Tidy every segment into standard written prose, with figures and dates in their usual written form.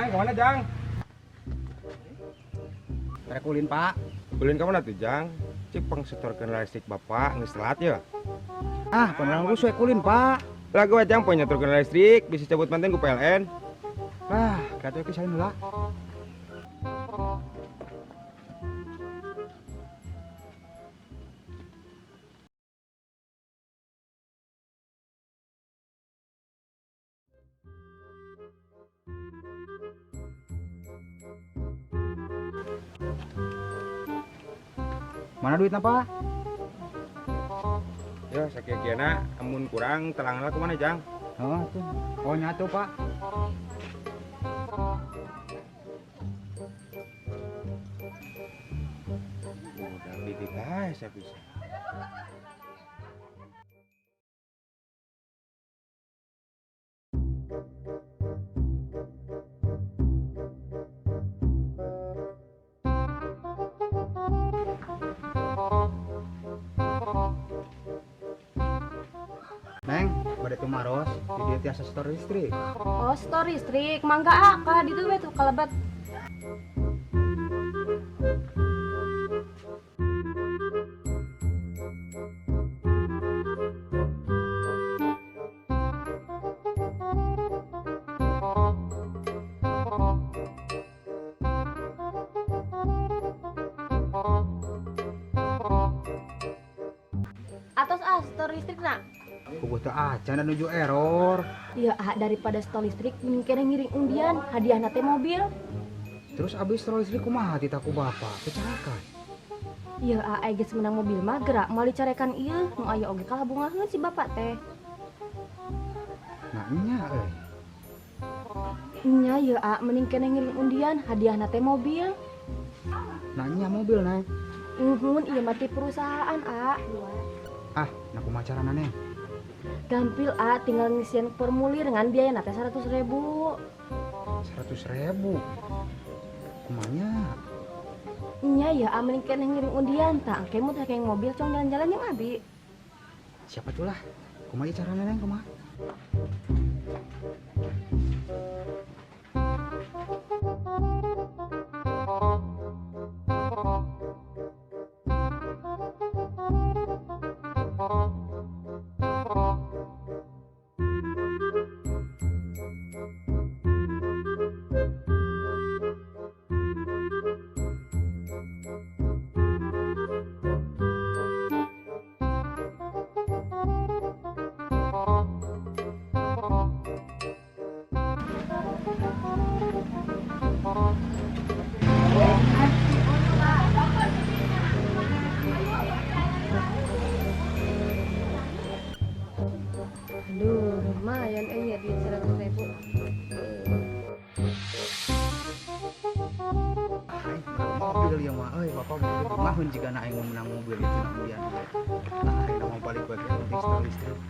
Jang, kemana Jang? Rek ulin, Pak. Ulin kemana tuh Jang? Cik pangsetorkeun listrik bapak geus telat ya. Ah, beneran lu rek ulin, Pak. Lah gua Jang poe nyetorkeun listrik bisa cabut manten ku PLN. Lah, kata kisahin heula. Mana duitnya, Pak? Ya sakieu-kieuna amun kurang telang lah kemana Jang? Oh, tuh. Oh, nyatu, Pak. Udah bibit aja saya bisa. Neng, bade tumaros, di dieu tiasa setor listrik. Oh, setor listrik, mangga ah, ka ditu we tuh kalebet. Atos ah, setor listrik nak. Puguh teu acan nuju error. Iya ah, daripada setor listrik mending keneh ngiring undian, hadiahna teh mobil. Terus abis setor listrik kumaha titah ku bapak? Kecelakaan. Iya ah, ai geus menang mobil mah gerak moal dicarekan ieu, nu aya oge kalah bungaheun si bapak teh. Nah nya euy. Nya ieu ah, mending keneh ngiring undian, hadiahna teh mobil. Nah nya mobil, Neng. Nuhun ieu mah ti perusahaan ah. Ah, nah kumaha carana, Neng? Gampil ah, tinggal ngisian formulir ngan biaya teh 100.000. 100.000. Kumanya? Nya ya, ah, mending keneh ngiring undian tah engke mun teh mobil cong jalan-jalan jeung abi. Siapa tuh lah? Kumaha carana, Neng, kumaha? Aduh, lumayan ya duit 100.000. Aing menang mobil ya mah, euy bapak maheun jigana aing menang mobil itu na undian. Nah, aing mau balik bagi penting setor listrik.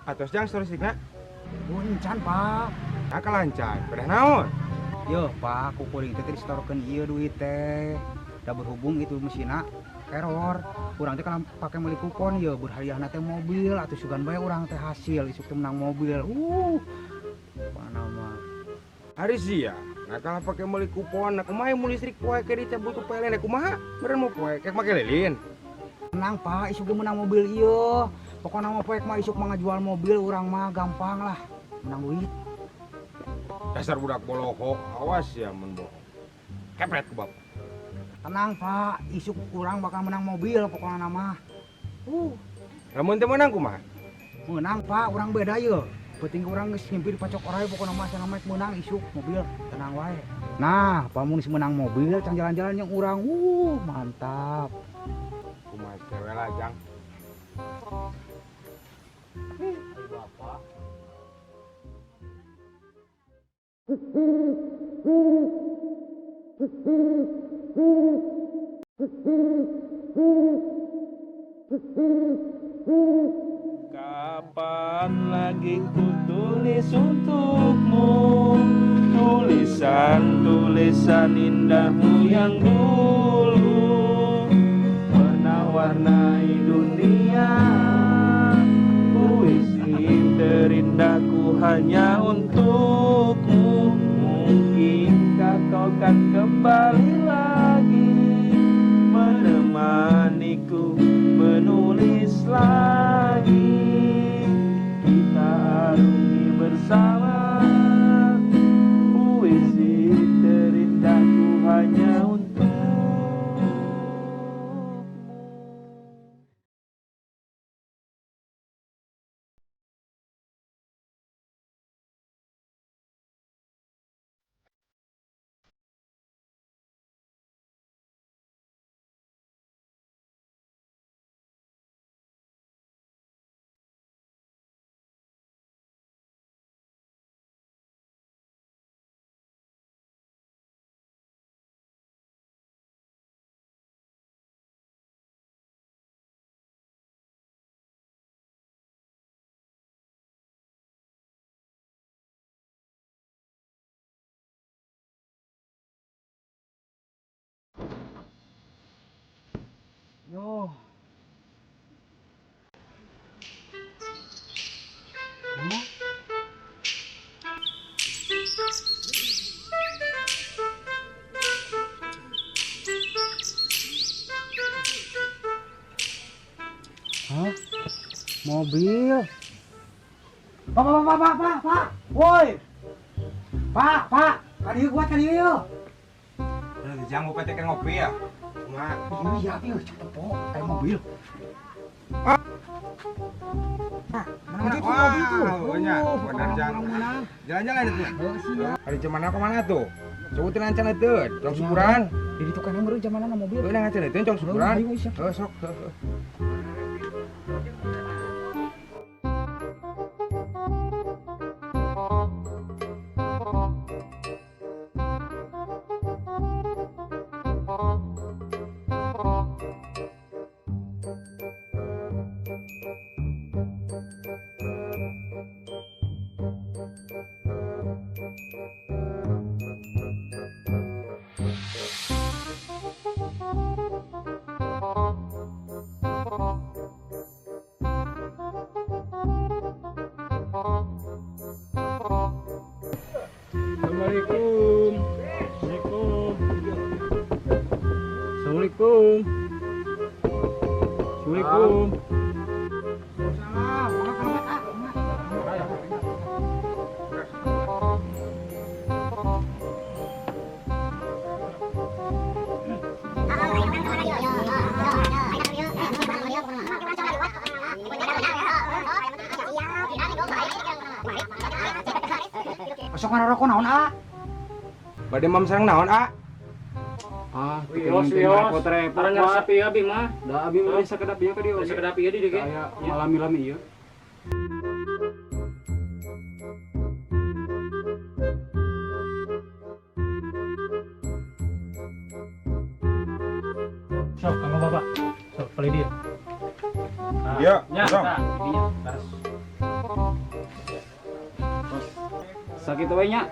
Atos Jang setor listrikna? Encan, Pak. Nah kalancan, pedah naon? Yo, Pak, ku kuring teh disetorkeun ieu duit teh. Da berhubung itu mesinna error. Urang teh kalau pake meuli kupon ye berhadiahna teh mobil atuh sugan bae urang teh hasil isuk teh menang mobil. Mana mah. Ari sia, nah kalau pake meuli kupon, nah kumaha mun listrik poe ke dicabut ku PLN kumaha? Meureun mau poe kek make lilin. Menang, Pak, isuk ge menang mobil ieu. Pokona mah poek mah isuk mah ngajual mobil urang mah gampang lah menang duit. Dasar budak boloho, awas ya mun bohong. Kepret ku bapak. Tenang, Pak, isuk urang bakal menang mobil pokona mah. Lamun teu menang kumaha? Menang, Pak, urang beda ye. Penting urang geus ngimpi dipacok orai pokona mah cenah mah menang isuk mobil, tenang wae. Nah, pamun geus menang mobil cang jalan-jalan jeung urang. Mantap. Kumaha cewek lah, Jang. Bapak. Kapan lagi ku tulis untukmu tulisan-tulisan indahmu yang dulu pernah warnai dunia. Puisi terindahku hanya untukmu. Mungkinkah kau kan kembali lagi menemaniku menulis lagi? Kita arungi bersama puisi terindahku hanya untukmu. Yo. Hah? Mobil. Pak, pak, pak, pak, pak, pak. Woi. Pak, pak, ka dieu kuat ka dieu. Jang mau petekan ngopi ya? Kumaha? Iya, iya, cepet po, kayak mobil. Mana itu mobil tuh? Wah, nya, bener Jang. Jalan-jalan itu. Hari zaman ke mana tuh? Sebutin ancan itu, cong syukuran. Di tukang meureun zamanna mobil. Heuh, nang ancan itu cong syukuran. Ayo, siap. Heuh, sok. Heuh. Assalamualaikum. Assalamualaikum. Assalamualaikum. Assalamualaikum. Salam. Sok ngarokok naon, ah? Bade mam sareng naon, ah? Ah, Wios, wios. Repot-repot. Orang ngerasa ieu abi mah. Da abi mah sakedap ieu ka dieu. Geus sakedap ieu di dieu ge. Aya malami-lami ieu. Sok kanggo bapak. Sok pilih dia. Iya, Nya, sok. tah, dinya. Terus. Sakitu we nya.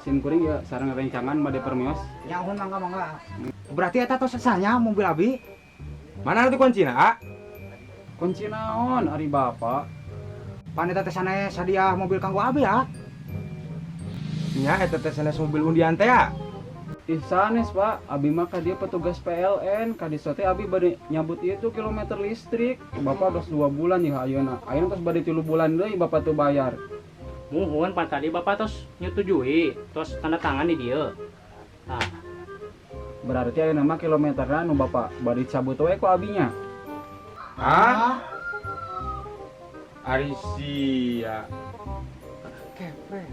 Sim kuring ya sareng rencangan bade permios. Ya ampun, mangga mangga. Berarti eta tos sesanya mobil abi. Mana tuh kuncina, ah? Kunci naon ari bapak? Pan eta teh sanes hadiah mobil kanggo abi ya. Nya eta teh sanes mobil undian teh ya. Ih sanes pak, abi mah ka dieu petugas PLN, ka dieu teh abi bade nyabut ieu tuh kilometer listrik. Bapak tos 2 bulan ya ayeuna. Ayeuna tos bade 3 bulan deui bapak tuh bayar. Muhun pan tadi bapak tos nyetujui, tos tanda tangan di dieu. Nah, Berarti ayeuna mah kilometerna nu bapak bade cabut we ku abinya. Ah? Ari sia. Kepre.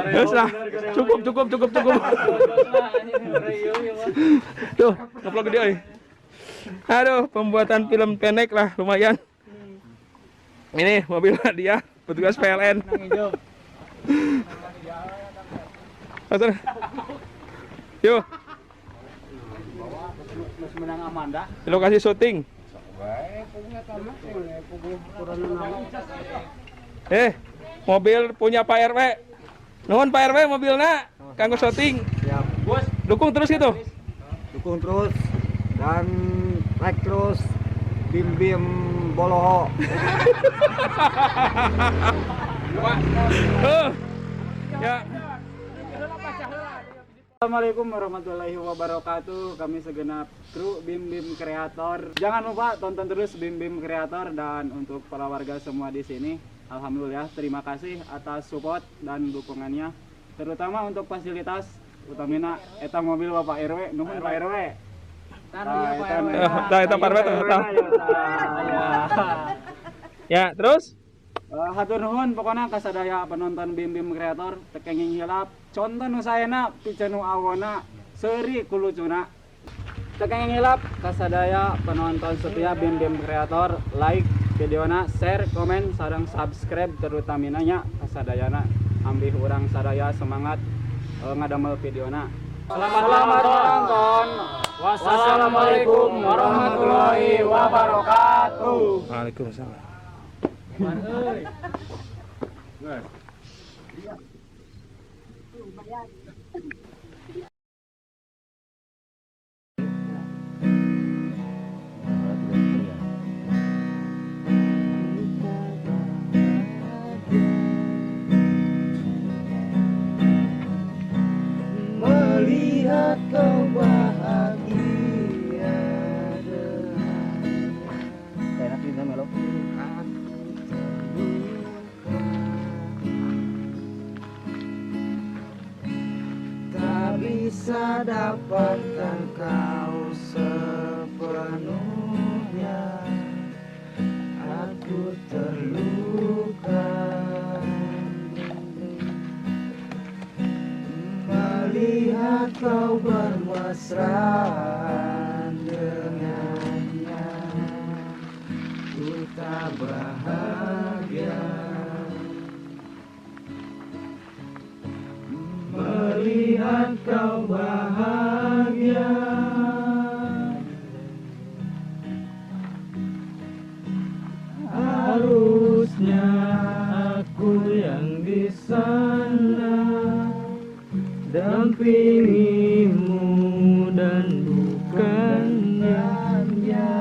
Terus lah, cukup cukup cukup cukup. Tuh, ngevlog gede euy. Aduh, pembuatan film pendek lah lumayan. Ini mobil dia, petugas PLN. Yuk. Menang Amanda. Lokasi syuting. Mobil punya Pak RW. Nuhun Pak RW mobilna kanggo syuting. Siap. Dukung terus gitu. Dukung terus dan like terus Bim Bim Boloho. Ya. Assalamualaikum warahmatullahi wabarakatuh. Kami segenap kru Bim Bim Kreator. Jangan lupa tonton terus Bim Bim Kreator dan untuk para warga semua di sini, alhamdulillah terima kasih atas support dan dukungannya, terutama untuk fasilitas utamina eta mobil Bapak RW, nuhun Pak RW. Tah eta Pak RW tah. Ya, terus Hatur nuhun pokona kasadaya penonton Bim Bim Kreator teu kenging hilap contoh nu saena piceun nu awona seuri ku lucuna. Teu kenging hilap kasadaya penonton setia Bim Bim Kreator like videona, share, komen, sareng subscribe terutamina nya kasadayana ambih urang sadaya semangat ngadamel videona. Selamat menonton. Wassalamualaikum warahmatullahi wabarakatuh. Waalaikumsalam. Melihat kau bahagia dengannya. Enak juga melo. Tak bisa dapatkan kau sepenuhnya. Aku terluka melihat kau bermesraan dengannya. Ku tak bahagia melihat kau bahagia. Harusnya aku yang di sana dampingimu dan bukan dia.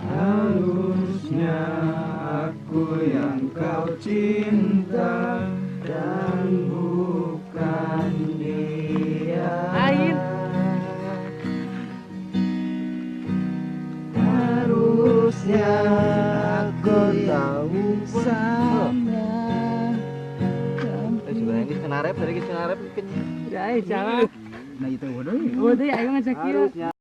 Harusnya aku yang kau cinta dan bukan dia. Harusnya aku tahu sana. Sebenarnya geus kenarep, tadi geus kenarep. Nah itu udah. Udah, ayo ngajak Harusnya